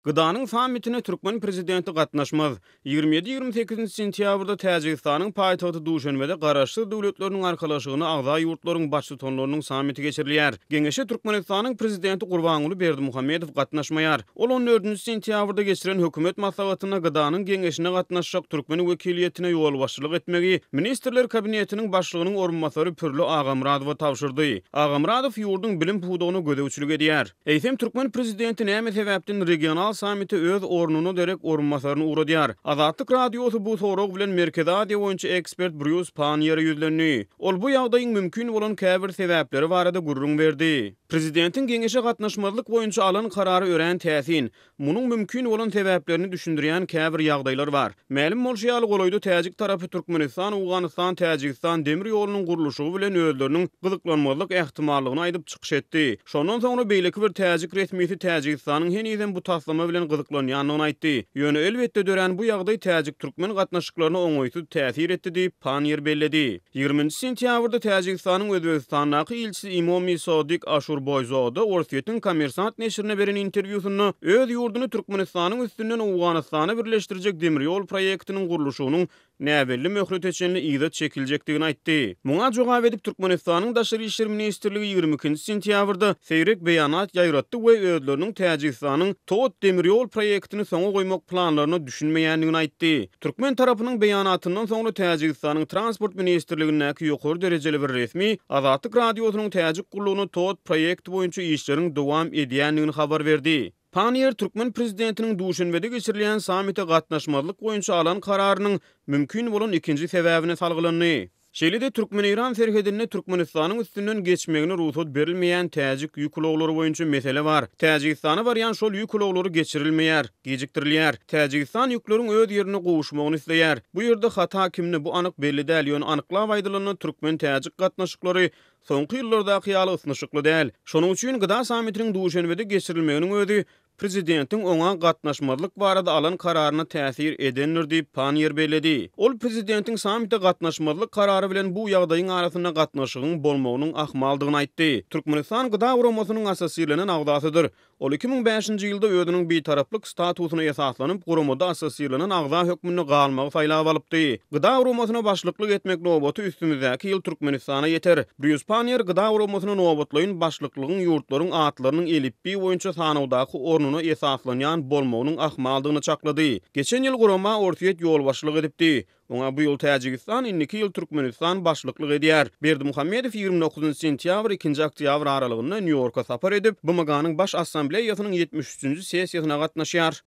GDA-nyň sammitine türkmen prezidenti gatnaşmaz. 27-28 sentýabrda Täjigistanyň paýtagty Duşenbede Garaşsyz Döwletleriniň Arkalaşygyna agza ýurtlaryň Baştutanlarynyň sammiti geçirilýär. Geňeşe Türkmenistanyň Prezidenti Gurbanguly Berdimuhamedow gatnaşmaýar. Ol on dördünji sentýabrda geçiren hökümet maslahatynda GDA-nyň Geňeşine gatnaşjak türkmen wekiliýetine ýolbaşçylyk etmegi Ministrler Kabinetiniň Başlygynyň orunbasary Pürli Agamyradowa tabşyrdy. Agamyradow ýurduň bilim pudagyna gözegçilik edýär. Eýsem, türkmen prezidenti näme sebäpden regional sammite öz ornuna derek orunbasaryny ugradýar? Azatlyk Radiosy bu sorag bilen Merkezi Aziýa boýunça ekspert Brýus Panniýere ýüzlendi. Ol bu ýagdaýyň mümkin bolan käbir sebäpleri barada gürrüň berdi. Prezidentiň geňeşe gatnaşmazlyk boýunça alan karary örän täsin. Munuň mümkin bolan sebäplerini düşündirýän käbir ýagdaýlar bar. Mälim bolşy ýaly, golaýda täjik tarapy Türkmenistan-Owganystan-Täjigistan demir ýolunyň gurluşygy bilen özleriniň gyzyklanmazlyk ähtimallygyny aýdyp çykyş etdi. Şondan soňra beýleki bir täjik resmisi Täjigistanyň henizem bu taslama bilen gyzyklanýandygyny aýtdy. Ýöne, elbetde, dörän bu ýagdaý täjik-türkmen gatnaşyklaryna oňaýsyz täsir etdi diýip, Panniýer belledi. Ýigriminji sentýabrda Täjigistanyň Özbegistandaky ilçisi Imomi Sodik Aşurboýzoda Orsýetiň Kommersant neşirine beren interwýusynda öz ýurduny Türkmenistanyň üstünden Owganystana birleşdirjek demir ýol proýektiniň gurluşygynyň näbelli möhlete çenli yza çekiljekdigini aýtdy. Muňa jogap edip, Türkmenistanyň Daşary işler ministrligi 22-nji sentýabrda seýrek beýanat ýaýratdy we özleriniň Täjigistanyň TOT demir ýol proýektini soňa goýmak planlaryna düşünmeýändigini aýtdy. Türkmen tarapynyň beýanatyndan soňra Täjigistanyň Transport ministrligindäki ýokary derejeli bir resmi Azatlyk Radiosynyň Täjik gullugyna TOT proýekti boýunça işleriň dowam edýändigini habar berdi. Panniýer türkmen prezidentiniň Duşenbede geçirilýän sammite gatnaşmazlyk boýunça alan kararynyň mümkin bolan ikinji sebäbine salgylandy. Şeýle-de türkmen-eýran serhedinde Türkmenistanyň üstünden geçmegine rugsat berilmeýän täjik ýük ulaglary boýunça mesele bar. Täjigistana barýan şol ýük ulaglary geçirilmeýär, gijikdirilýär. Täjigistan ýükleriň öz ýerine gowuşmagyny isleýär. Bu ýerde hata kimde, bu anyk belli däl, ýöne anyklap aýdylanda türkmen-täjik gatnaşyklary soňky ýyllardaky ýaly ysnyşykly däl. Şonuň üçin GDA sammitiniň Duşenbede geçirilmeginiň özi prezidentiň oňa gatnaşmazlyk barada alan kararyna täsir edendir diýip, Panniýer belledi. Ol prezidentiň sammite gatnaşmazlyk karary bilen bu ýagdaýyň arasynda gatnaşygyň bolmagynyň ahmaldygyny aýtdy. Türkmenistan GDA guramasynyň assosirlenen agzasydyr. Ol 2005-nji ýylda özüniň bitaraplyk statusyna esaslanyp, guramada assosirlenen agza hökmünde galmagy saýlap alypdy. GDA guramasyna başlyklyk etmek nobaty üstümizdäki ýyl Türkmenistana ýeter. Brýus Panniýer GDA guramasyna nobatlaýyn başlyklygyň ýurtlaryň atlarynyň elipbiý boýunça sanawdaky ornuna esaslanýan bolmagynyň ahmaldygyny çaklady. Geçen ýyl gurama Orsýet ýolbaşçylyk edipdi. Oňa bu ýyl Täjigistan, indiki ýyl Türkmenistan başlyklyk edýär. Berdimuhamedow 29 sentýabr, 2 oktýabr aralygynda Nýu-Ýorka sapar edip, BMG-niň Baş Assambleýasynyň 73-nji sessiýasyna gatnaşýar.